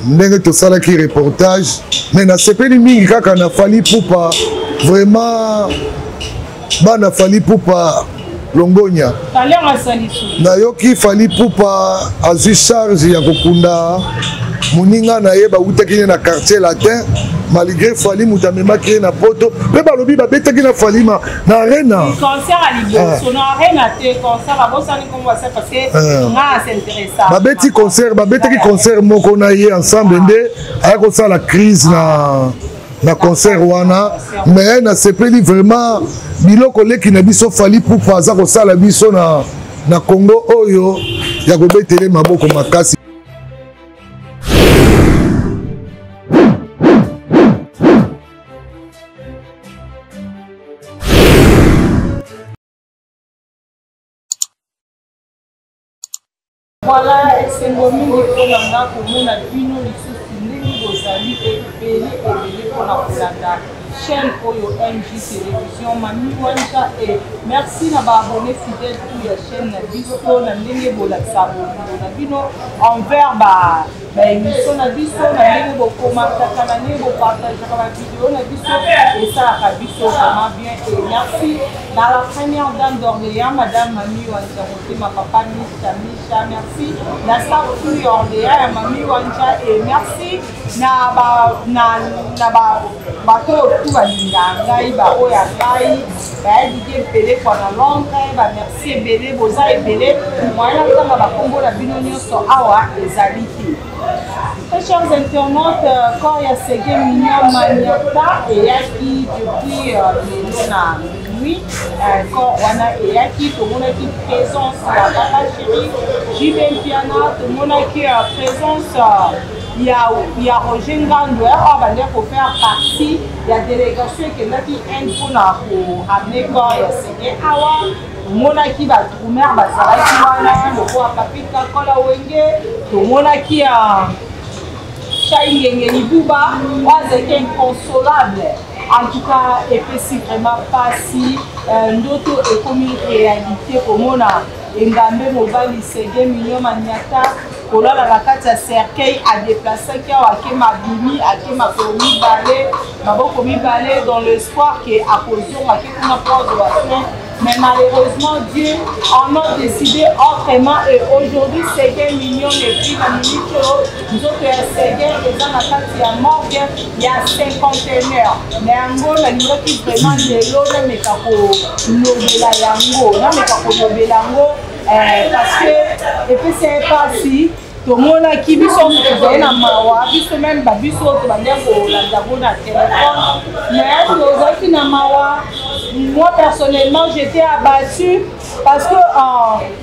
Ndenge tosalaki reportage, mais nasepeli mingi kaka na Fally Ipupa. Vraiment bana Fally Ipupa, longonya. Nayoki Fally Ipupa azwi charge ya kokunda moninga na ye, bawutaki ye na Quartier Latin, malgré Fally moto amemaki ye na poto, mpe balobi babetaki na Fally na arena. Concert ya liboso na arena te, concert abosani kombo parce que nga s'intéressa. Babeti concert, babetaki concert moko na ye ensemble, nde aya kosala crise na concert wana. Mais nasepeli vraiment biloko leki na biso Fally Ipupa aza kosala biso na Congo oyo ya kobetele maboko makasi. Voilà, esengo mingi mpona nga komona bino lisusu ndenge bozali ebele ebele mpona kolanda chaîne oyo MJ Télévision Mami Wanja. Et merci na ba abonnés fidèles tout ya chaîne na biso, na ndenge bolakisa bolingo na bino envers ba émission na biso, na ndenge bokomataka, na ndenge bopartageaka ba vidéo na biso, esalaka biso vraiment bien. Et merci na la première dame d'Orléans, madame Mami Wanja Motema, papa Misha Misha, merci na staff tout ya Orléans ya Mami Wanja. Et merci na ba na na ba bato oyo tu balingaka ngai, baoyo ya ngai baya Didie Mpelekwa na Londres, ba merci ebele, boza ebele, moyen natanga bakombo na bino nyonso awa ezali te. Très chers internautes, corps ya Seguin Mignon Maniata eyaki depuis lelo na minuit. Corps wana eyaki, tomonaki présence ya Papa Chéri JB Mpiana, tomonaki présence ya Roger Ngando oyo abandaki kofaire partie ya délégation ekendaki Inde mpona koramener corps ya Seguin awa. Tomonaki badrummer bazalaki wana lokola Papi Kakola Wenge, tomonaki ya Chai Ngenge Libuba oyo azalaki inconsolable. En tout cas epesi vraiment pasi, ndoto ekomi réalité komona engambe mobali Seguin Mignon Maniata kolala na kati ya cercueil. Adeplasaki awa, ake mabimi, ake makolo mibale, maboko mibale, dans l'espoir ke akozonga ake kuna po azwa soin. Mais malheureusement, Dieu en a décidé autrement et aujourd'hui Seguin Mignon n'est plus. Na minute oyo, nzoto ya Seguin eza na kati ya morgue ya cinquantenaire. Na yango nalingaki vraiment lelo nameka kolobela yango, nameka kolobela yango parce que epesi ye mpasi. Tomonaki biso tozali na mawa, biso même babiso tobandaki kolanda yango na téléphone, mais tozalaki na mawa. Moi personnellement, j'étais abattu parce que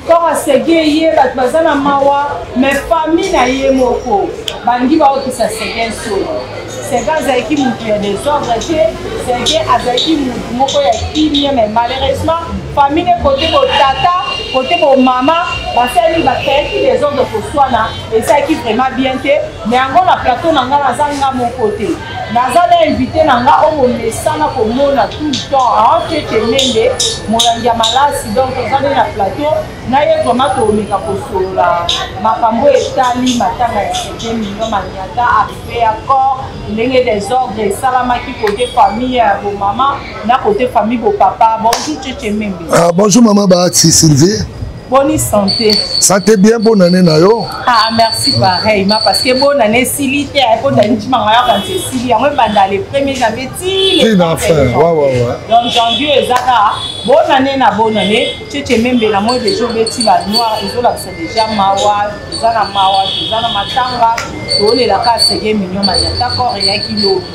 corps ya Seguin ye, bato baza na mawa, mais famille na ye moko balingi baokisa Seguin solo. Seguin azalaki motu ya désordre te, Seguin azalaki motu moko ya kimia, mais malheureusement famille ne côté botata, côté bomama, basali bakreaki désordre, koswana esalaki vraiment bien te. Mais yango na plateau na nga naza nga moko te, naza na invité na nga oyo momesana komona tout le temps, aocheche Mende molangi ya malasi. Donc toza nde na plateau na ye, vraiment tomeka kosolola makambo etali matanga ya Seguin Mignon Maniata, arrivé ya corps, ndenge désordre esalamaki côté famille ya bomama na côté famille bopapa. Bonjour Cheche Membe. Ah, bonjour mama Bahati Sylvie. Boni santé? Santé bien, bonne année na yo. Ah merci, pareillement, parce que bonne année esili te, po dani timanga yoka nti esili yango ebanda le 1er janvier ti le na fin. Ouais. Donc janvier ezaka bonne année na bonne année. Cheche Membe, na moi déjà obeti ba noir, ezolakisa déjà mawa, toza na mawa, toza na matanga, tolelaka Seguin Mignon Maniata. Corps eyaki lobi,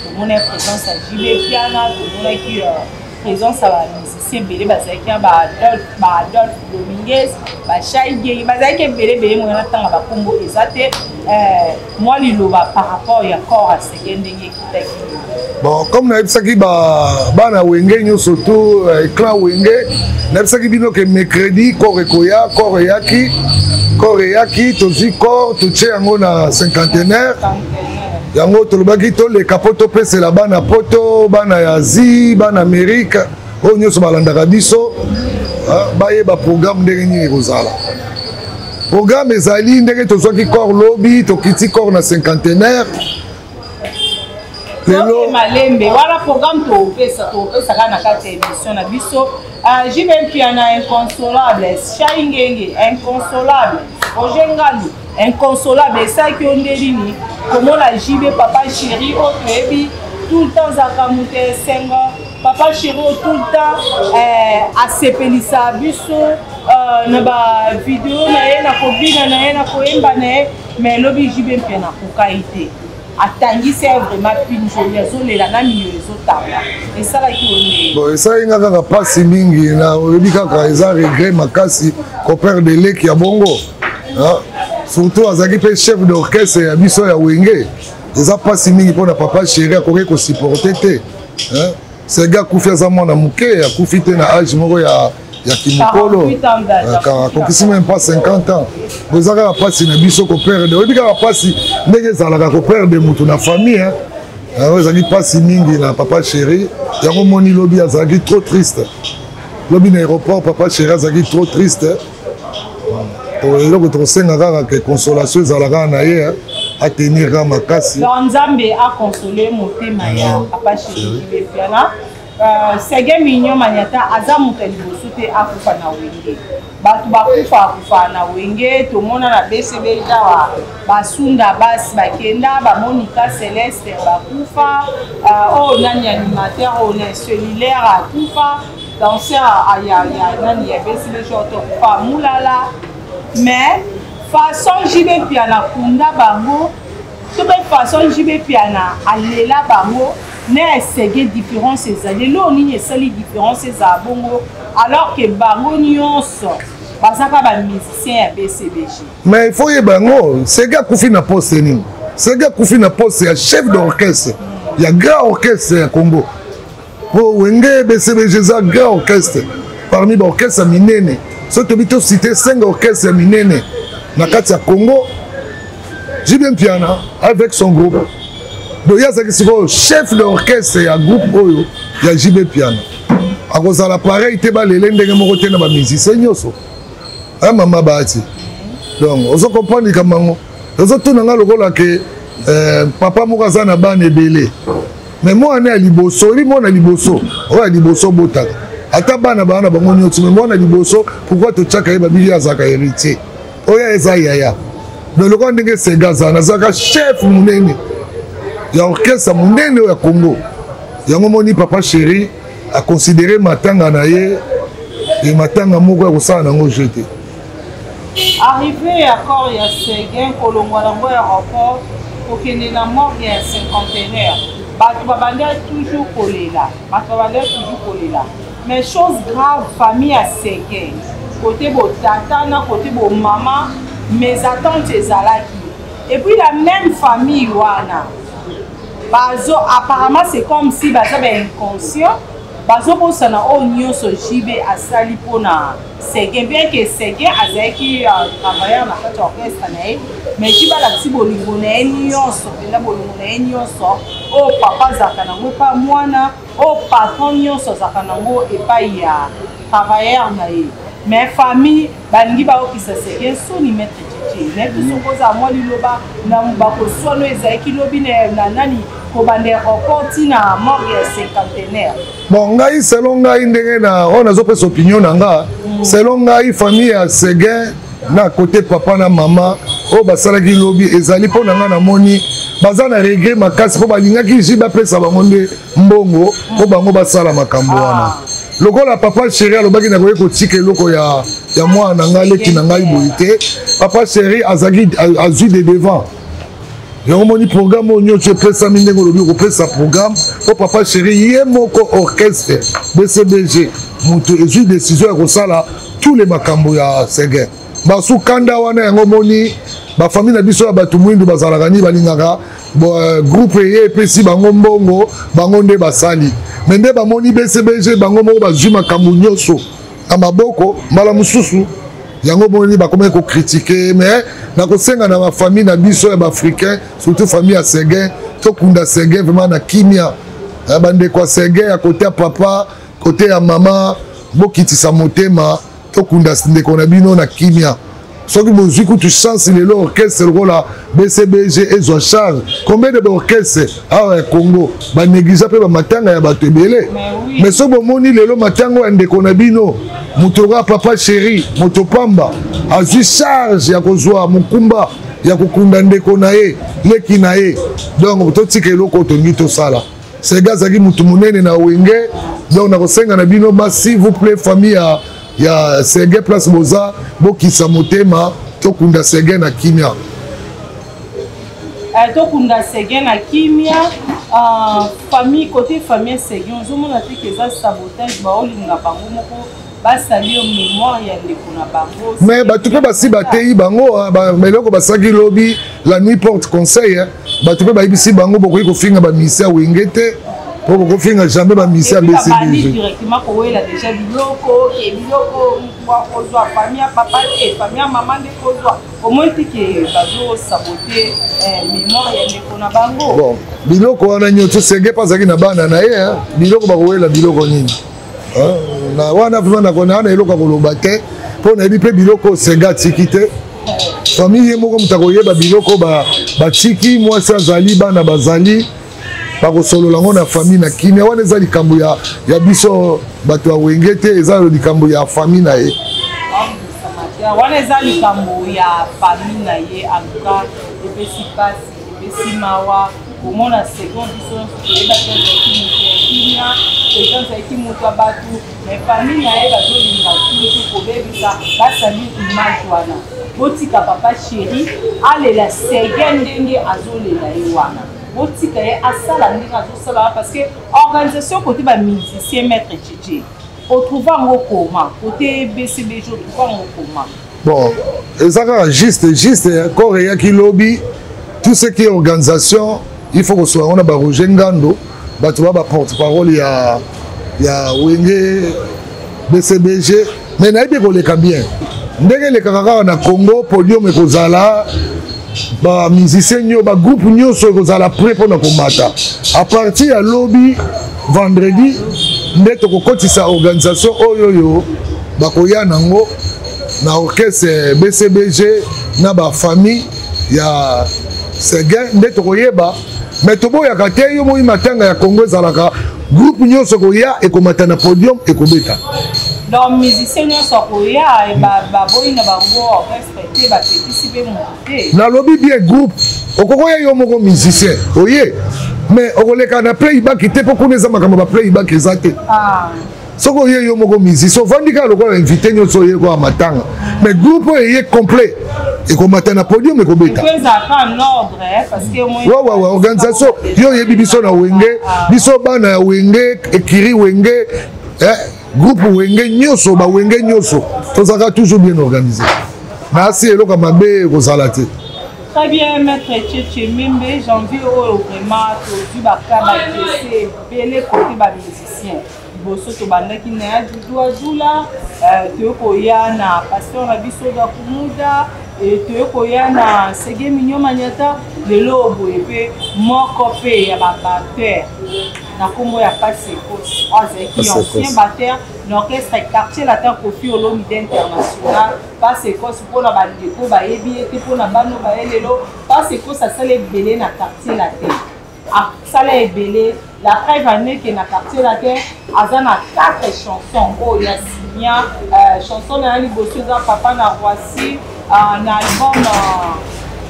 tomonaki présence ya JB Piana, tomonaki présence ya bamusicien ebele bazalaki ya baadolphe Dominguez, bashai Genge bazalaki ebele ebele, mona natanga bakombo eza te. Mwa liloba par rapport ya corps ya Seguin ndenge ekitaki. Bon, comme nayebisaki bana Wenge nyonso to éclat Wenge, nayebisaki bino ke mercredi corps ekoya. Corps eyaki, corps eyaki, tozwi corps, totie yango na cinquantenaire. Yango tolobaki toleka mpo topesela bana poto, bana ya Asie, bana Amérique oyo nyonso balandaka biso, bayeba programme ndenge nini ekozala. Programme ezali ndenge tozwaki corps lobi, tokiti corps na cinquantenaire. Lelo malembe wana programme topesa, topesa kaka na kati ya émission na biso. JB Mpiana inconsolable, Shai Ngenge inconsolable, Roger Ngandu inconsolable. Esalaki yo nde nini komona JB papa chéri oyo toyebi tout le temps azalaka moto ya esengo, papa chéri oyo tout le temps asepelisa biso na bavideo na ye, na kobina na ye, na koyemba na ye, mais elobi JB Mpiana akokai te, atangisi ye vraiment pinzoli, azolela na miyo ezotanga. Esalaki yo ndenge? Bon, esalaki nga kaka mpasi mingi na oyebi kaka eza regret makasi koperdre leki ya bongo, surtout azalaki mpe chef d'orchestre ya biso ya Wenge. Eza mpasi mingi mpona papa chéri, akoki kosupporter te. Sege akufi, aza mwana moke, akufi te na age moko ya kimokolo, akokisi même pas 50 ans. Eza kaka mpasi na biso koperdre, oyebi kaka mpasi ndenge ezalaka koperdre motu na famille. Yango ezalaki mpasi mingi na papa chéri. Yango moni lobi azalaki trop triste, lobi na aéroport papa chéri azalaki trop triste. Eloko tokosenga kaka ke consolation ezala kaka na ye, atenir kaka makasi. Nzambe aconsole motema ya papa chéri JB Mpiana. Sege Mignon Maniata aza moto ya liboso te akufa na Wenge. Bato bakufa akufa na Wenge, tomona na BCB awa basunda basi bakenda, bamonika Celeste bakufa, oyo nani animateur oyo na cellulaire akufa, danseur ya nani ya BCB tokufa mulala. Mais façon JB Mpiana kunda bango to mpe façon JB Mpiana alela bango na esege, différence ezali. Eloko nini esali différence ezala bongo alors que bango nyonso bazaka bamusicien ya BCBG? Mais il faut yeba yango, Sege akufi na poste nini? Sege akufi na poste ya chef d'orchestre ya grand orchestre ya Congo, po Wenge BCBG eza grand orchestre parmi baorchestre ya minene. Soki tobi tociter 5 orchestre ya minene na kati ya Congo, JB Mpiana avec son groupe. Donc ye azalaki sikoyo chef d'orchestre ya groupe oyo ya JB Mpiana. Akozala pareil te, balele ndenge moko te na bamusicien nyonso. Mama Bahati, donc ozo comprendre likambo yango. Ozotuna nga lokola ke papa moko aza na bana ebele, mais mwana ya liboso, oyebi mwana liboso oyo ya liboso obotaka, ata bana baa na bango nyonso, mais mwana liboso, pourquoi totiaka ye babili azalaka héritier oyo eza yaya? Donc lokola ndenge Sega azala, nazalaka chef monene ya orchestre monene oyo ya Congo. Yango moni papa chéri aconsidérer matanga na ye e matanga moko ya kosala nango jeu te. Arrivé ya corps ya Seguin, kolongwa nango ya aéroport kokende na morgue ya cinquantenaire, bato babandaki toujours kolela, bato babandaki toujours kolela. Mais chose grave, famille ya Seguin, côté botata na côté bomama, mes attentes ezalaki. Et puis la même famille wana bazo, apparemment c'est comme si baza bainconscient, bazobosana oyo nyonso JB asali mpona Seguin, bien que Seguin azalaki travailleur na kati ya orchestre na ye, mais JB alakisi bolingo na ye nyonso mpenza, bolingo na ye nyonso oyo papa azalaka nango epai mwana, oyo patron nyonso azalaka nango epai ya travailleur na ye. Mais famille balingi baokisa Seguin soni. Maître Dj, nayebi soki ozala mwa liloba na bakoswano ezalaki lobi na nani, kobanda aéroport ntina morgue ya cinquantenaire. Bon, ngai, selon ngai, ndenge na oyo nazopesa opinion na nga, selon ngai, famille ya Seguin na côté papa na mama, oyo basalaki lobi ezali mpo na ngai, namoni baza na regret makasi, mpo balingaki ji bapesa bango nde mbongo mpo bango basala makambo wana. Lokola papa chéri alobaki nakoki kotika eloko ya mwana na ngai, leki na ngai boye te, papa chéri azalaki azwi de devant. Yango moni programme oyo nyonso epesami ndenge olobi okopesa programme, mpo papa chéri ye moko, orchestre BCBG moto ezwi décision ya kosala tous les makambo ya Seguin. Basu kanda wana, yango moni bafamille na biso ya bato mwindu bazalaka nini, balingaka groupe eye epesi bango mbongo, bango nde basali. Mais nde bamoni BCBG bango moko bazwi makambo nyonso na maboko mbala mosusu, yango moni bakomaki kocritiquer. Mais nakosenga na bafamille na biso ya baafricain, surtout famille ya Seguin, tokunda Seguin vraiment na kimia. Bandeko ya Seguin ya côté ya papa, côté ya mama, bokitisa motema, tokunda ndeko na bino na kimia. Soki bozwi kutu chance lelo orchestre lokola BCBG ezwa charge, combien de baorchestre awa ya Congo banéglige mpe bamatanga ya bato ebele? Mais soki bomoni lelo matanga ya ndeko na bino, moto lokola Papa Chéri, moto pamba, azwi charge ya kozwa mokumba ya kokunda ndeko na ye, leki na ye, donc totika eloko tolingi tosala. Sega azalaki motu monene na Wenge, donc nakosenga na bino ba, s'il vous plaît, famille ya Sege, place boza, bokisa motema, tokunda Sege na kimia. Tokunda Sege na kimia. Famille, côté famille Sege, ozomona te ke eza sabotage? Baolinga bango moko basali yo mémoire ya ndeko na bango. Mais bato mpe basi bateyi bango eloko basalaki lobi, la nuit porte conseil. Bato mpe bayebisi bango, bokoki kofinga bamusiciens ya Wenge te, mpo bokofinga jamais bamusiciens ya BCBG. Directement kowela déjà biloko ke biloko kozwa famille ya papa te, famille ya mama nde kozwa. Omoi te ke bazosabote mémoire ya ndeko na bango? Bon, biloko wana nyonso, Sege mpe azalaki na bana na ye. Biloko bakowela biloko nini na wana? Vraiment nakona wana eloko ya koloba te, mpo nayebi mpe biloko Sege atiki te. Famille ye moko moto akoyeba biloko batiki. Mwasi azali, bana bazali, bakosolola yango na famille na kimia. Wana eza likambo ya biso bato ya Wenge te, eza likambo ya famille na ye. Wana eza likambo ya famille na ye. Aluka, epesi mpasi, epesi mawa komona second. Biso nyonso toyebaki azalaki moto ya kimia, président azalaki moto ya bato, mais famille na ye bazolinga toujours kobebisa, basali image wana. Botika Papa Chéri alela Sege ndenge azolela ye wana, botika ye asala ndenge azosala wana, parce que organisation côté bamusicien, maître Tchetche, otrouve yango comment? Côté BCBG, otrouve yango comment? Bon, eza kaka juste corps eyaki lobi. Tout ce qui est organisation, il faut kosola yango na baRoger Ngando, bato ba baporte parole ya Wenge BCBG. Mais nayebi ekoleka bien ndenge elekaka kaka na Congo. Podium ekozala, bamusicien nyo, bagroupe nyonso ekozala prêt mpona komata. À partir ya lobi vendredi nde tokokotisa organisation oyo bakoya nango na orchestre BCBG na bafamille ya Seguin, nde tokoyeba. Mais toboyaka te, yo moi matanga ya Congo ezalaka groupe nyonso ekoya, ekomata na podium, ekobeta. Donc musicien nyonso akoya, baboyi na bango orchestre te, bapekisi mpe moto te? Nalobi bien, groupe. Okokoya yo moko musicien oye, mais okoleka na playback te, mpo kuna eza makambo ba playback eza te. Soki oye yo moko musicien, ovandi kaka lokola invité nyonso oye koya matanga. Mais groupe oyo eye complet ekomata na podium, ekobeta. Wawawa, organisation yo oyebi, biso na Wenge, biso bana ya Wenge, ekiri Wenge, groupe Wenge nyonso, bawenge nyonso, tozalaka toujours bien organisé. Na asi eloko mabe ekozala te. Très bien, maître Tchetche Membe, janvier oyo vraiment tozwi baka badécès ebele côté bamusicien. Liboso tobandaki na ya Dudu Adula, toye koya na pasteur na biso Dakumuda, toye koya na Sege Minyo Manyata. Lelo boye mpe moko mpe ya babatteur na nkombo ya Pasekos, oyo azalaki ancien batteur na orchestre Quartier Latin Koffi Olomide International. Pasekos, mpona bandeko bayebi ye te, mpona bano baye lelo, Pasekos asala ebele na Quartier Latin, asala ebele. La preuve aneke na Quartier Latin aza na 4 chansons oyo ya signa. Chanson na ya liboso eza Papa na Roissy, na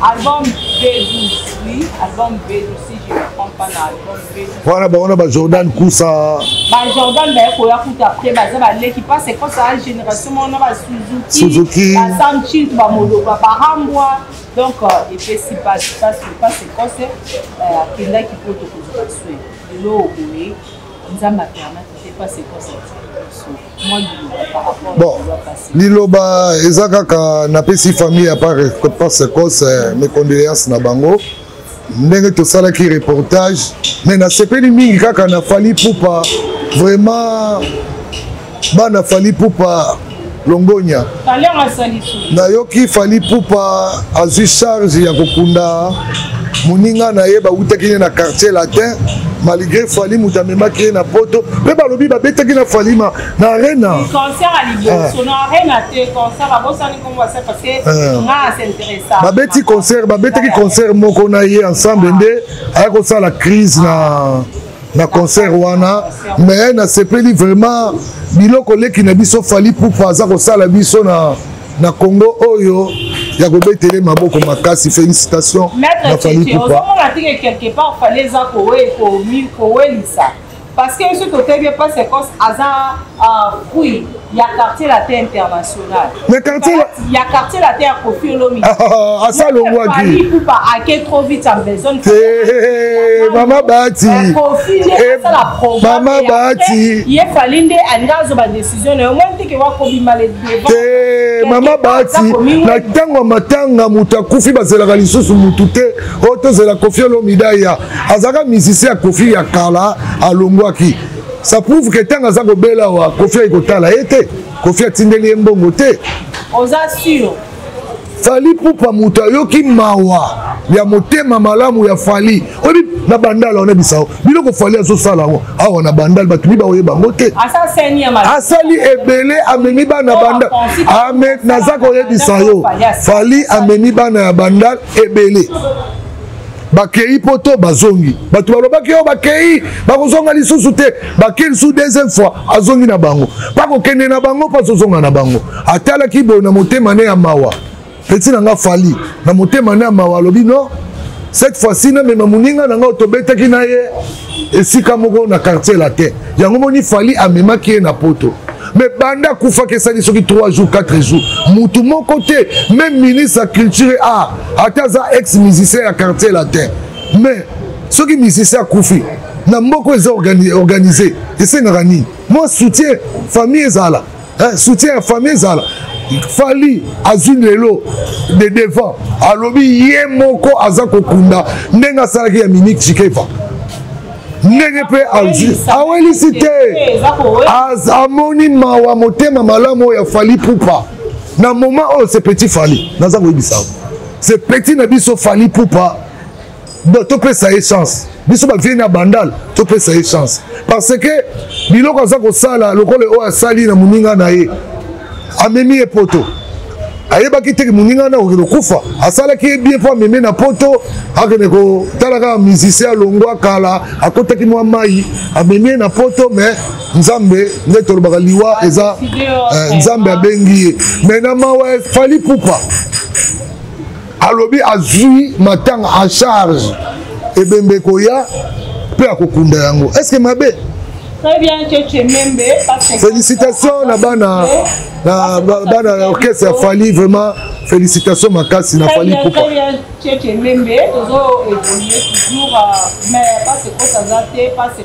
album B12, oui, album B12 si je ne me trompe pas, na album B12. Wana bango na baJordan Kusa. BaJordan baye koya kuta après, baza baleki. Parce que ça génération moko na basuzuki. Suzuki. Basam Chintu, bamoloba, barambwa. Donc epesi pasi pasi pasi. Ekose akendaki po tokozwa soin. Lelo boye Nzambe apermettre te, pasi ekose biso mwa liloba par rapport. Bon, liloba eza kaka napesi famille ya Pasekos mes condoléances na bango, ndenge tosalaki reportage. Mais nasepeli mingi kaka na Fally Ipupa. Vraiment, bana Fally Ipupa, longonya. Nayoki Fally Ipupa azwi charge ya kokunda moninga na ye, bawutaki ye na Quartier Latin. Malgré Fally moto amemaki ye na poto, mpe balobi babetaki na Fally na arena. Concert ya liboso na arena te, concert abosani kombo asa parce que nga s'intéressa. Babeti concert, babetaki concert moko na ye ensemble, nde aya kosala crise na concert wana. Mais nasepeli vraiment biloko leki na biso Fally Ipupa aza kosala biso na Congo oyo ya kobetele maboko makasi. Félicitation na Fally Ipupa. Ozomona tike quelque part Fally eza kowelisa, parce que soki totebi Pasecos aza fruit ya Quartier Latin International. Mais quartier ya Quartier Latin ya Koffi Olomide. Asalongwaki. Ipupa ake trop vite en besogne. Mama Bati. Koffi nde asala programme. Mama Bati. Ye Fally nde alingi azwa badécision na yo, moi teke wakobima le devant. Te, mama Bati, na ntango ya matanga, moto akufi, bazelaka lisusu mutu te oyo tozela Koffi Olomide aya. Azalaka musicien ya Koffi ya kala, alongwaki. Ça prouve que ntango aza kobela awa, Koffi ayi kotala ye te, Koffi atindeli ye mbongo te. Oza sûr? Fally Ipupa moto ayoki mawa ya motema malamu ya Fally. Oyebi na Bandala wana bisao biloko Fally azosala yango awa na Bandala, bato mi baoyeba yango te. Asali ebele, amemi bana Bandal. Naza koyebisa yo, Fally amemi bana ya Bandal ebele, bakei poto, bazongi. Bato balobaki oyo bakei bakozonga lisusu te, bakei lisusu deuxième fois, azongi na bango, mpa kokende na bango, mpo azozonga na bango. Atalaki boye na motema ne ya mawa, petit na nga Fally, na motema ne ya mawa, alobi: "Non, cette fois-ci namema moninga na nga oyo tobetaki na ye esika moko na Quartier Latin." Yango moni Fally amemaki ye na poto. Mais banda akufaki, esali soki 3 jours, 4 jours, mutu moko te, même ministre ya culture et art, ata aza ex musicien ya Quartier Latin, mais soki musicien akufi na mboka eza organisé, esengaka nini? Mwa soutien famille ezala, soutien ya famille ezala. Fally azwi lelo de devant, alobi ye moko aza kokunda, ndenge asalaki ya Minique Chikeva, ndenge mpe awelisi te. Amoni mawa, motema malamu oyo ya Fally Ipupa na moment oyo. C'est petit Fally, naza koyebisa, c'est petit na biso Fally Ipupa. Donc topesa ye chance, biso bavieux na Bandal topesa ye chance, parce que biloko aza kosala, lokola oyo asali na moninga na ye, amemi ye poto, ayebaki teke moninga na okende kokufa. Asalaki ye bien mpo amemi na poto, akende kotala kaka musicien alongwa kala, akotaki mwa mai, amemi ye na poto. Mais Nzambe nde tolobaka, liwa eza Nzambe abengi ye. Mais na mawa, Fally Ipupa alobi azwi matanga en charge, ebembe koya mpe akokunda yango. Est ce que mabe? Très bien, Cheche Membe. Félicitations na bana orchestre ya Fally, vraiment félicitations makasi na Fally Ipupa. Très bien, Cheche Membe, tozo évoluer toujours, mais parce que aza te, parce que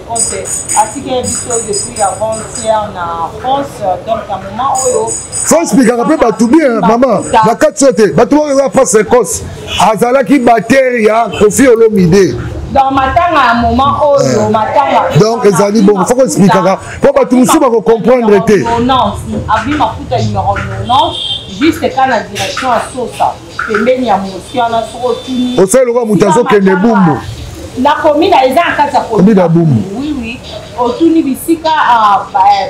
atiki biso depuis avant-hier na France, donc na moment oyo. Faut expliquaka mpe bato bien, mama, na kati oyo te. Bato oyo eza face Écosse, azalaki batteur ya Koffi Olomide. Donc matanga ya moment oyo, matanga. Donc ezali bongo, faut koexpliquaka mpo bato mosusu bakocomprendre te. Abi Mafuta numéro 90, juste ka na direction ya Sosa, pembeni ya mosi wana, soko otuni. Osali lokola moto azokende Bumbu. Na commune, eza na kati ya commune ya Bumbu. Oui, otuni bisika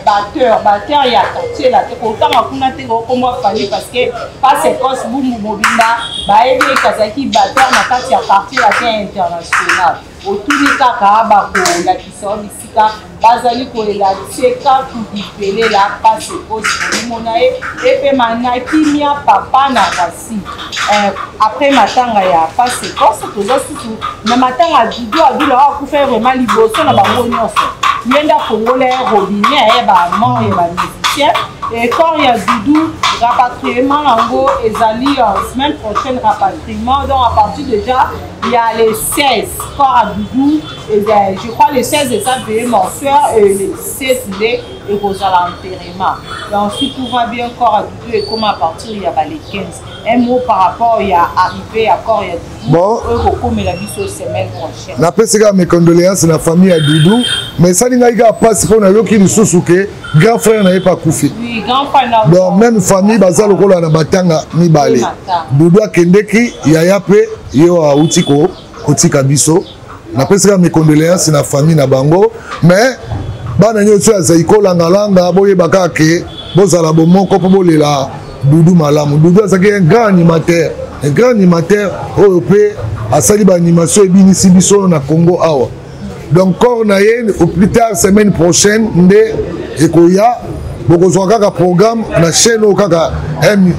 batteur ya Quartier Latin, kotanga kuna te okomwa Fally, parce que Pasecos Bumbu mobimba bayebi eke azalaki batteur na kati ya Quartier Latin International. Otuni kaka, bakolakisa yo bisika bazali kolela Tieka kudipelela Pasecos. Molimo na ye epema na kimia, papa na Rasi. Après matanga ya Pasecos, toza susu na matanga ya Dudu Adula oyo akufa vraiment liboso na bango nyonso. Ye nde afongola ye robinet ya bamort ya bamusicien. Et corps ya Dudu, rapatriement yango ezali semaine prochaine, rapatriement donc à partir déjà il y a le 16, corps ya Dudu, je crois le 16 eza veillée mortuaire et le 17 nde ekozala enterrement. Donc si tout va bien, corps ya Dudu ekoma à partir ya ba le 15. Un mot par rapport ya arrivée ya corps ya Dudu bon oyo kokomela biso semaine prochaine. Napesi kaka mes condoléances na famille ya Dudu, mais esali ngai kaka mpasi mpo nayoki lisusu ke grand frère na ye mpe akufi. Oui, grand frère na. Donc même famille baza lokola na matanga mibale. Dudu akendeki, yaya mpe ye oyo awuti kotika biso. Napesi kaka mes condoléances na famille na bango, mais bana nyonso ya Zaiko Langalanga, boyeba kaka ke bozala bomoko mpo bolela Dudu malamu. Dudu azalaki un grand animateur, un grand animateur oyo mpe asali baanimation ebinisi biso na Congo awa. Donc corps na ye, au plus tard semaine prochaine nde ekoya. Bokozwa kaka programme na chaîne oyo kaka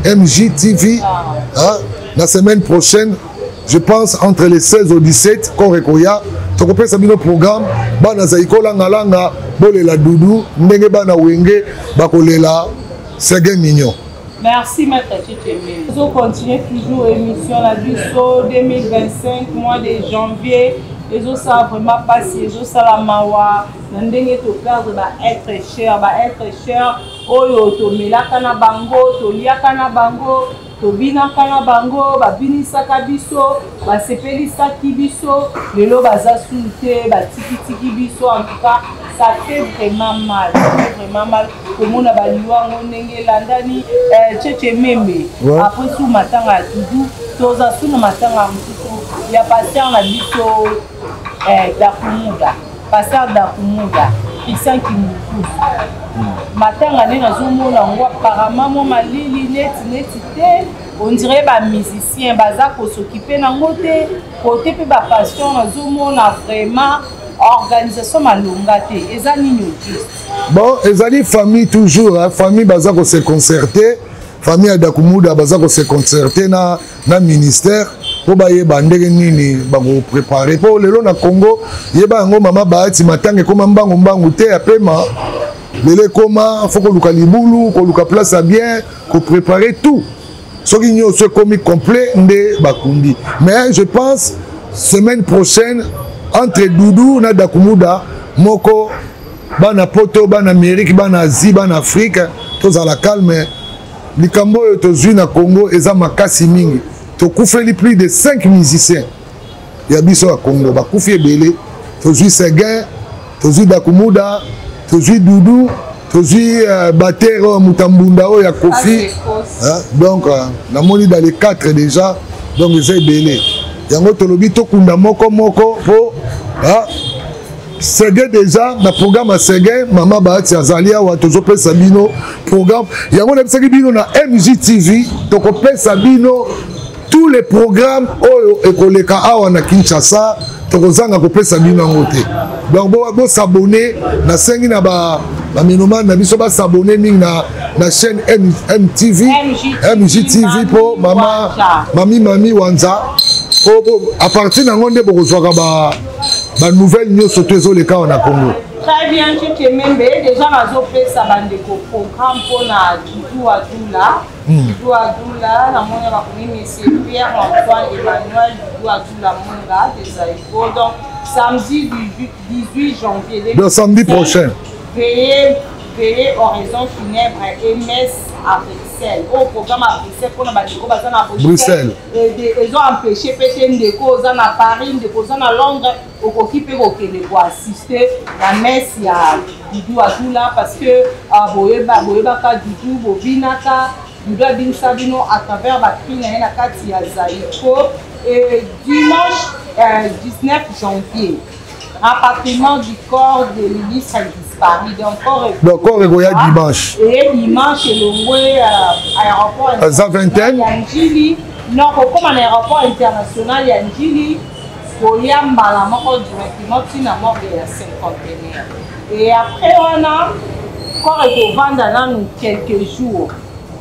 MJTV, hein, la semaine prochaine, je pense entre les 16 au 17, corps ekoya, tokopesa bino programme. Bana Zaiko Langalanga, bolela Dudu ndenge bana Wenge bakolela Seguin Mignon. Merci, Maître Tchétché. Nous continuons toujours émission la biso 2025, mois de janvier. Ezosala vraiment mpasi, ezosala mawa na ndenge toperdre baêtre cher, baêtre cher oyo tomelaka na bango, toliaka na bango, tobinaka na bango, babinisaka biso, basepelisaki biso. Lelo baza sulu te, batikitiki biso. En tout cas, ça fait vraiment mal, ça fait vraiment mal komona baliwa yango ndenge elandani. Tchetche Membe, après su matanga ya Dudu, toza su na matanga ya mosusu ya pasteur na biso, Dakumuda, pasteur Dakumuda Christian Kimbukusu. Matanga nde nazomona yango apparemment mwa malili neti neti te, on dirait bamusicien baza kosokipe nango te. Kote mpe bapasteur, nazomona vraiment organisation malonga te. Eza nini au juste? Bon, ezali famille toujours, hein, famille baza kose concerter. Famille ya Dakumuda baza kose concerter na ministère mpo bayeba ndenge nini bakoprépare, mpo lelo na Congo, yeba yango, mama Bahati, matanga ekóma mbangu mbangu te. Ya pema lelo ekóma fo koluka libulu, koluka place ya bien, koprépare tout. Soki nyonso ekomi complet nde bakundi. Mais je pense semaine prochaine, entre Dudu na Dakumuda moko, bana Poto, bana Amérique, bana Asie, bana Afrique, tozala calme. Likambo oyo tozwi na Congo eza makasi mingi. Tokufeli plus de 5 musiciens ya biso ya Congo, bakufi ebele. Tozwi Seguin, tozwi Dakumuda, tozwi Dudu, tozwi bater oyo Mutambunda oyo ya Kofi, hein? Donc namoni dans les 4 déjà, donc eza ebele. Yango tolobi tokunda moko moko mpo Seguin déjà na programme ya Seguin. Mama Bahati azali awa, tozopesa bino programme yango. Nayebisaki bino na MGTV, tokopesa bino tous les programmes oyo ekoleka awa na Kinshasa, tokozanga kopesa bino yango te. Donc bosabone, nasengi na bamélomane na biso basabone mingi na chaîne MTV, MGTV, mpo mama mami mami Wanza, po à partir nango nde bokozwaka banouvelle nyonso to ezoleka awa na Congo. Très bien, Tchétché Membe. Déjà nazopesa bandeko programme mpona Dudu Adula. Dudu Adula, namoni bakomi monsieur Pierre Antoine Emmanuel Dudu Adula Munga de Zaiko. Donc samedi du 18 janvier. Donc samedi prochain. Veillée oraison funèbre et messe à Bruxelles. Au programme à Bruxelles, mpona bandeko baza na Bruxelles. Ezo empêche mpe te. Ndeko oza na Paris, ndeko oza na Londres, okoki mpe kokende koassiste na messe ya Dudu Adula, parce que boyebaka Dudu, bobinaka Dudu, abinisa bino à travers bacri na ye na kati ya Zaiko. Et dimanche 19 janvier, rapatriement du corps de l'illustre disparu. Donc corps Donc corps ekoya dimanche. Et dimanche elongwe aéroport Eza vingtaine. ya Njili, non, kokóma na aéroport international ya Njili, koya mbala moko directement ntina morgue ya Cinquantenaire. Et après wana, corps ekovanda nanu quelques jours.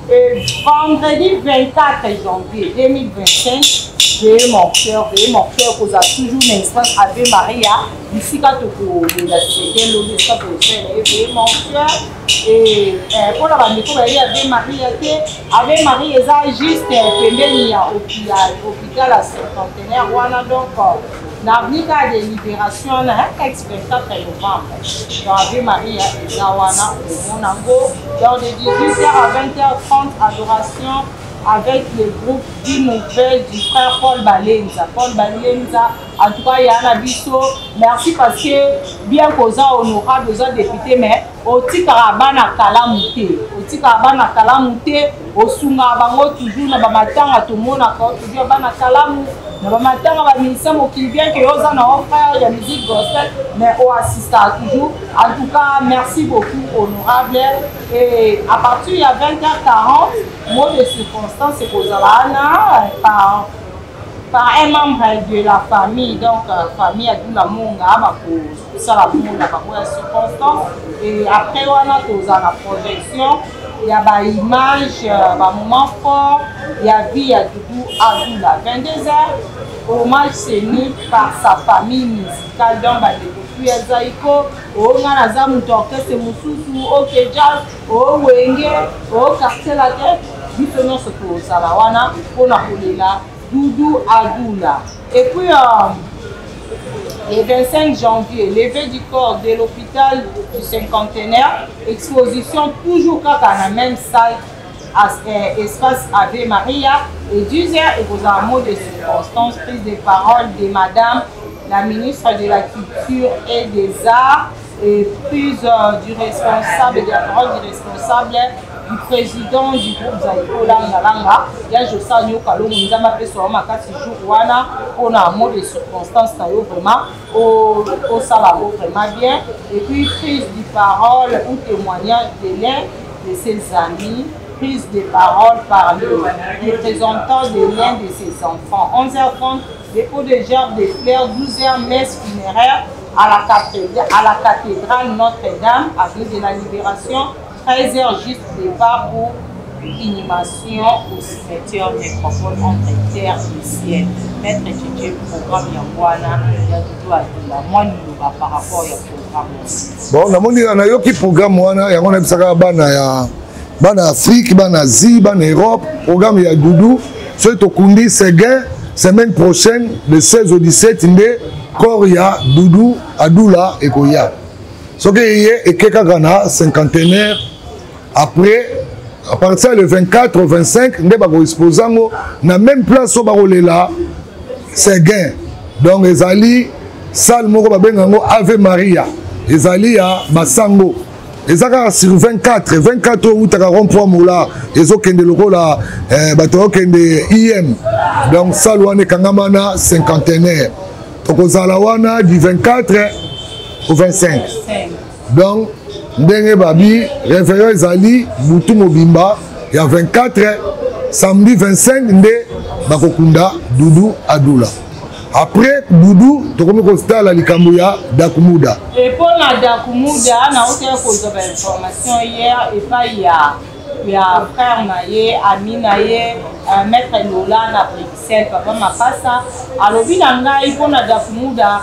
Et vendredi 24 janvier 2025, veillée mortuaire. Veillée mortuaire kozala toujours na espace Ave Maria, bisika tokolela Seke lobi, esika tokosalela ye veillée mortuaire. Et mpona bandeko bayebi Ave Maria te, Ave Maria eza juste pembeni ya hôpital ya Cinquantenaire wana, donc na avenue kaka de Libération wana, ex 24 novembre. Donc Ave Maria eza wana, okomona yango. Donc de 18h à 20h30, adoration avec le groupe du nouvelle du frère Paul Balenza. Paul Balenza, en tout cas, ya na biso, merci, parce que bien qu'oza honorable, oza député, mais Otikaka bana kalamu te, otikaka bana kalamu te, osungaka bango toujours na bamatanga, tomonaka toujours bana kalamu na bamatanga bamusicien mokili, bien que yo oza na yo frère ya musique gospel, mais oassistaka toujours. En tout cas, merci beaucoup, honorable. Et à partir ya 20h40, mot de circonstance ekozala wana par un membre de la famille, donc famille Adula Monga bakosala bongo na bango ya circonstance. Et après wana, tozala na projection ya baimage, bamoment fort ya vie ya Dudu Adula. 22 heures, hommage scénique par sa famille musicale, donc bandeko tu ya Zaiko, oyo nga naza moto orchestre mosusu, OK Jazz, o Wenge, o Quartier Latin, biso nyonso tozala wana mpona kolela Doudou Adula. Et puis le 25 janvier, levée du corps de l'hôpital du Cinquantenaire, exposition toujours kaka na même salle, espace Ave Maria, et 10 heures, et vous un mot de circonstance, prise de parole de Madame la ministre de la Culture et des Arts, et prise du responsable, de la parole du responsable du président du groupe Zaiko Langa Langa, ya Josa Nyoka Longo. Nzambe apesa yo makasi jour wana mpona mot de circonstance na yo, vraiment osala yango vraiment bien. Et puis prise du parole ou témoignage de l'un de ses amis, prise de parole par le représentant de l'un de ses enfants. 11h30, dépôt de gerbes de fleurs. 12h, messe funéraire à la cathédrale Notre-Dame, avenue de la Libération. 13h juste, départ pour inhumation au cimetière Nécropole entre terre et ciel. Maître Tchétché, programme ya wana ya Dudu Adula, mwa liloba par rapport ya programme? Bon, namoni, nayoki programme wana, yango nayebisaka bana ya bana Afrique, bana Asie, bana Europe, programme ya Dudu: soki tokundi Seguin, semaine prochaine, le 16 au 17, nde corps ya Dudu Adula ekoya. Soki eye, eke kaka na Cinquantenaire. Après, à partir le 24 au 25, nde bakoexpose yango na même place oyo bakolela Seguin. Donc ezali salle moko babenga yango Ave Maria, ezali ya basango, eza kaka sur 24 24 oyo eutaka rond point Mola, ezokende lokola bato bakokende im. Donc salle wana ekangama na Cinquantenaire. Tokozala wana du 24 au 25. Donc ndenge babi, réveillon ezali butu mobimba ya 24. Samedi 25 nde bakokunda Dudu Adula. Après Dudu, tokomi kotala likambo ya Dakumuda. Mpona Dakumuda, nautaki kozwa bainformation hier epai ya frère na ye, ami na ye, maître Lola na Bruxelles, papa Mapasa, alobi na ngai mpona Dakumuda,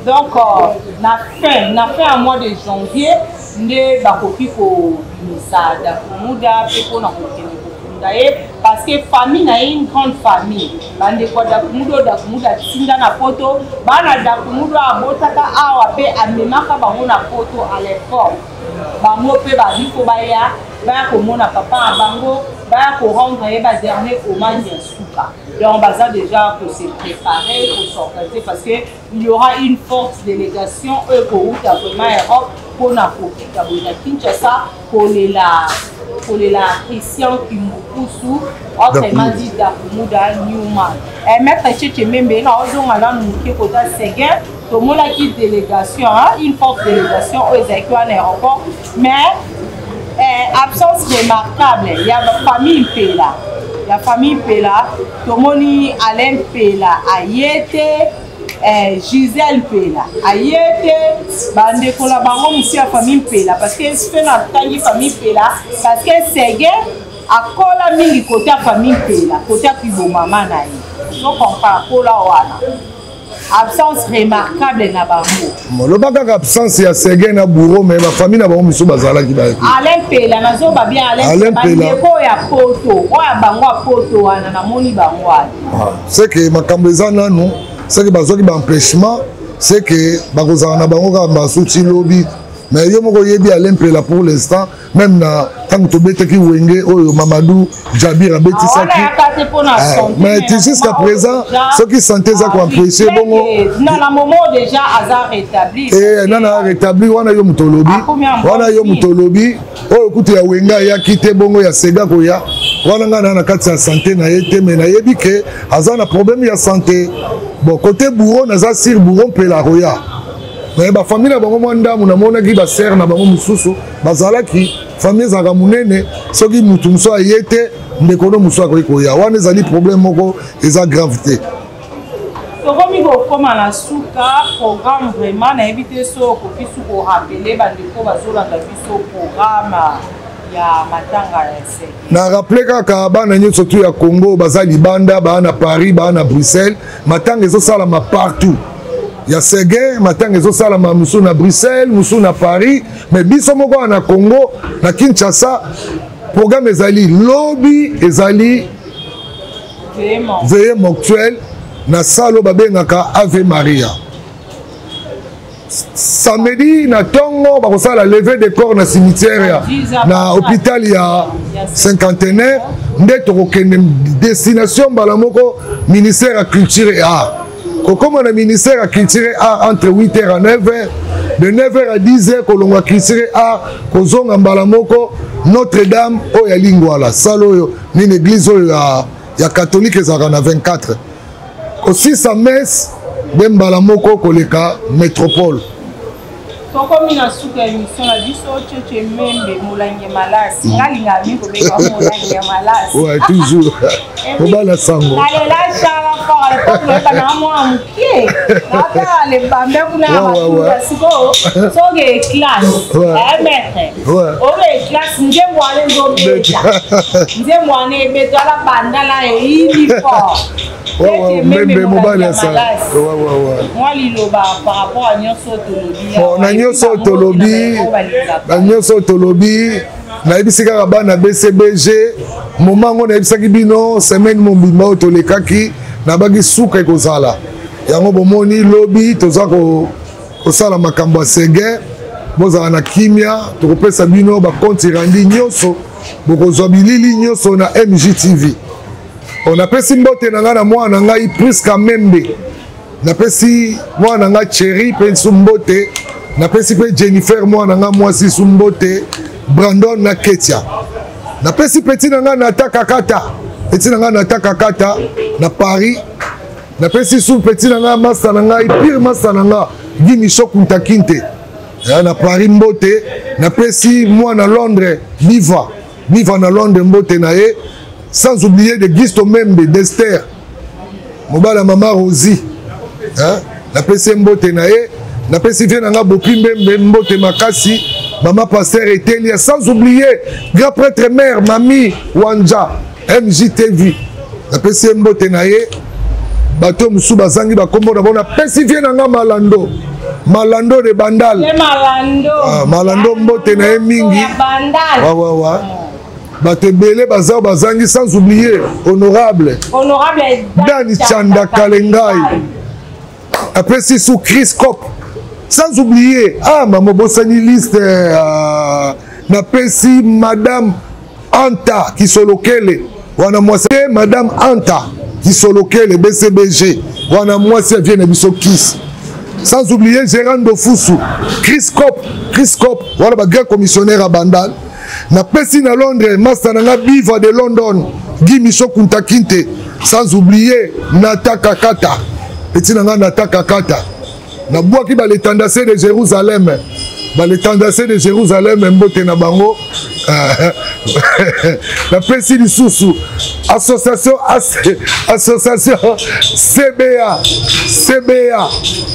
donc na fin ya mois de janvier nde bakoki kobimisa Dakumuda mpe mpona kokende kokunda ye, parce que famille na ye, une grande famille, bandeko ya Dakumuda oyo Dakumuda atinda na Poto, bana Dakumuda oyo abotaka awa mpe amemaka bango na Poto à l'école, bango mpe babi mpo baya komona papa na bango, baya korendre ye badernier hommage ya suka. Donc baza déjà kose préparer, kos'organiser, parce que il y aura une forte délégation oyo ekouta vraiment Europe mpona kokita boye na Kinshasa kolela Christian Kimbukusu, autrement dit Dakumuda Newman. Maître Cheche Membe, na ozonga nanu moke kota Seguin. Tomonaki délégation, une forte délégation oyo ezalaki wana aéroport, mais absence remarquable ya famille Mpela. Ya famille Mpela, tomoni Alain Mpela aye te, Gisèle Mpela aye te, bandeko na bango mosu ya famille Mpela, parce que soki natangi famille Mpela, parce que Seguin akola mingi kote ya famille Mpela, kote ya kibomama na ye, ozocomprendre, akola wana. Absence remarquable na bango. Loba kaka absence ya Seguin na bourreau, mais bafamille na bango mosusu bazalaki. Alain Mpela, nazoba bien, Alain, bandeko ya Poto oyo ya bango ya Poto wana, namoni bango wana. C'est que makambo eza nanu, c'est que bazwaki baempêchement, c'est que bakozala na bango kaka basuti lobi. Mais yo moko oyebi Alain Mpela pour l'instant, même na ntango tobetaki Wenge oyo Mamadou Jabir abetisaki, ah, mais jusqu'à présent soki santé eza koempêche bongo. Nana rétabli wana, yo moto olobi wana, yo moto olobi oyo kutu ya Wenge ayaki te, bongo ya Sega koya wana, ngai na na kati ya santé na ye te, mais nayebi ke aza na problème ya santé. Bon, côté bourreau, naza sur bourreau Mpela akoya, mais bafamille na bango mwa ndambu, namonaki basere na bango mosusu bazalaki. Famille ezalaka monene, soki mutu mosusu aye te, ndeko no mosusu akoki koya. Wana ezali problème moko eza grave te. Tokomi kokóma na suka programme. Vraiment nayebi te so okoki su korappeler bandeko bazolanda biso programme ya matanga ya Sege. Na rappeler kaka bana nyonso tu ya Congo baza libanda, baa na Paris, baa na Bruxelles, matanga ezosalama partout ya Sege. Matanga ezosalama mosusu na Bruxelles, mosusu na Paris, mais biso moko wana na Congo, na Kinshasa, programme ezali lobi, ezali veillée mortuaire na salle oyo babengaka Ave Maria. Samedi na ntongo bakosala levée de corps na cimetière ya na hôpital ya Cinquantenaire. Nde tokokende destination mbala moko ministère ya Culture et Art. Kokóma na ministère ya Culture et Art entre 8 h à 9 h, de 9 h à 10 h kolongwa Culture et Art, kozonga mbala moko Notre Dame oyo ya Lingwala, salle oyo nini, église oyo ya catholique ezalaka na 24, kosisa messe nde mbala moko koleka métropole. Tokomi na suka ya émission na biso. Tchetche Membe, molangi malasi, nga lingaka mingi kobenga molangi ya malasi. Ouais, toujours obala sango. Nalela chala fort à l'époque, nayeba nanga mwana mokie, natala lebambe kuna ya matuta. Sikoyo soki classe, maître oyo classe, nzembo wana ezobeta, nzembo wana ebeta ala bandala eyini fort. Membe, mobali ya sango. Mwa liloba par rapport à nyonso tolobi. Bon, na nyonso tolobi, na nyonso tolobi, nayebisi kaka bana BCBG, moma yango nayebisaki bino semaine mobimba oyo tolekaki, nabaki suka ekozala yango. Bomoni, lobi toza kosala makambo ya Sege. Bozala na kimia, tokopesa bino bacompte rendu nyonso, bokozwa bilili nyonso na MGTV. Napesi mbote na ngai na mwana na ngai Priska Membe, napesi mwana na ngai Thierry mpe su mbote, napesi mpe Jennifer, mwana na ngai mwasi, su mbote, Brandon na Ketia. Napesi petit na ngai Nata Kakata, petit na ngai Nata Kakata na Paris. Napesi su petit na ngai, masta na ngai, pire masta na ngai, Guy Micho Kuntakinte na Paris, mbote. Napesi mwana Londres, Biva, Biva na Londres, mbote na ye. Sans oublier de Gisto Membe Dester, mobali ya mama Rosie, napesi ye mbote na ye. Napesi vie na nga Bopi Mbembe mbote makasi, mama pasteur Etelia. Sans oublier grand prêtre mère Mami Wanja MJTV, napesi ye mbote na ye. Bato mosusu bazangi bakombo na bango. Napesi vie na nga Malando, Malando de Bandal. Malando. Ah, Malando, mbote na ye mingi. Wawawa, bato ebele baza bazangi. Sans oublier honorable honorable Dani Chanda Kalengai, apesi su Chris Cop. Sans oublier, ah, mama, bosani liste. Napesi madame Anta Kisolokele wana, mwasi madame Anta Kisolokele BCBG wana, mwasi avie na biso Kis. Sans oublier Gérard Dofusu, Chris Cop, Chris Cop wana, bagrand commissionnaire ya Bandal. Napesi na Londres master na nga Biva de London, Guy Micho Kuntakinte. Sans oublier Nata Kakata, petit na nga Nata Kakata. Nabwaki baletandase de Jérusalem, baletandase de Jérusalem, mbote na bango. Napesi lisusu association CBA, CBA,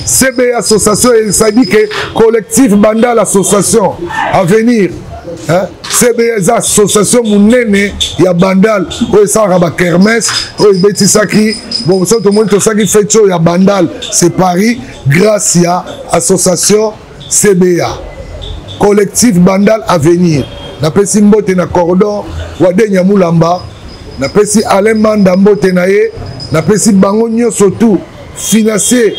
CBA association, ezali ke Collectif Bandal Association Avenir, hein? CBA eza association monene ya Bandal oyo esalaka bakermesse oyo ebetisaki. Bon, so tomoni tosalaki fête oyo ya Bandal, c'est Paris, grâce ya association CBA, Collectif Bandal Avenir. Napesi mbote na cordon Wadenya Mulamba, napesi Alain Manda mbote na ye, napesi bango nyonso tu financier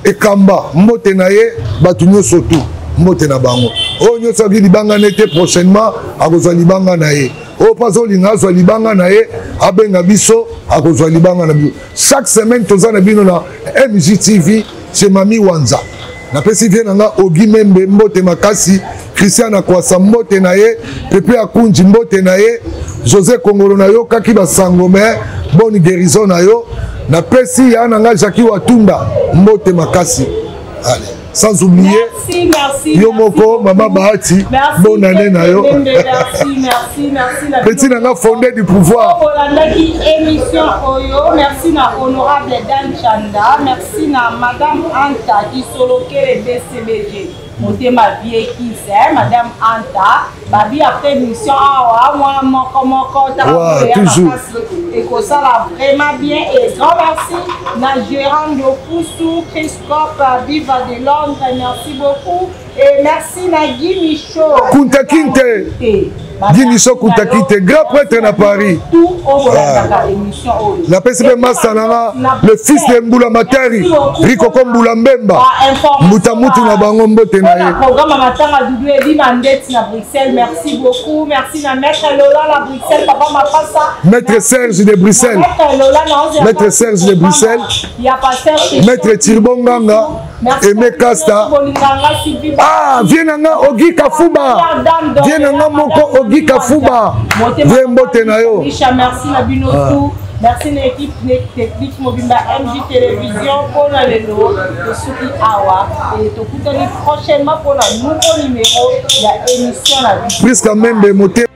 Ekamba mbote na ye, bato nyonso tu. Mbote na bango. Oyo nyonso aki libanga ne te, prochainement akozwa libanga na ye. Oyo mpe azolinga azwa libanga na ye, abenga biso, akozwa libanga na biso. Chaque semaine toza na bino na MGTV chez Mami Wanza. Napesi vie na nga Ogi Membe mbote makasi, Christian Akwasa mbote na ye, Pepe Akunji mbote na ye, José Kongolo nayokaki basango mais bonne guérison na yo. Napesi ya na nga Jackie Watunda mbote makasi. Allez, sans oublier merci, merci, yo moko mama Bahati, bonne année na yo. Merci, merci, merci. Petit na nga fondé du pouvoir. Olandaki émission oyo, merci na honorable Dan Chanda, merci na madame Anta Kisolokele BCBG. Motema vie kis, hein, madame Anta. Babi après mission awa mwa moko moko ouais, toujours ekosala vraiment bien et grand merci na gérant de Poussou Christophe Viva de Londres, merci beaucoup et merci na Guy Michaud Kunta Kinte Guy Michaud Kunta Kinte grand prêtre na Paris. Tout oyo bolandaka émission oyo, napesi mpe masta na nga le fils de Mbula Matari Rikoko Mbula Mbemba, mbuta mutu na bango, mbote na ye. Programme ya matanga Dudu Edima Ndeti na Bruxelles, merci beaucoup. Merci na maître Lola na Bruxelles, papa Mapasa. Maître Serge de Bruxelles. Maître Lola na Maître Serge de Bruxelles. Ya pasteur. Maître Tirbo Nganga, Aimé Casta. Ah, viens na nga Ogi Kafuba. Viens na nga moko Ogi Kafuba. Viens mbote na yo. Misha, merci na bino tout. Merci na équipe technique mobimba MJ Télévision mpona lelo tosuki awa et tokutani prochainement mpona nouveau numéro ya émission na biso. Prisca Membe mote.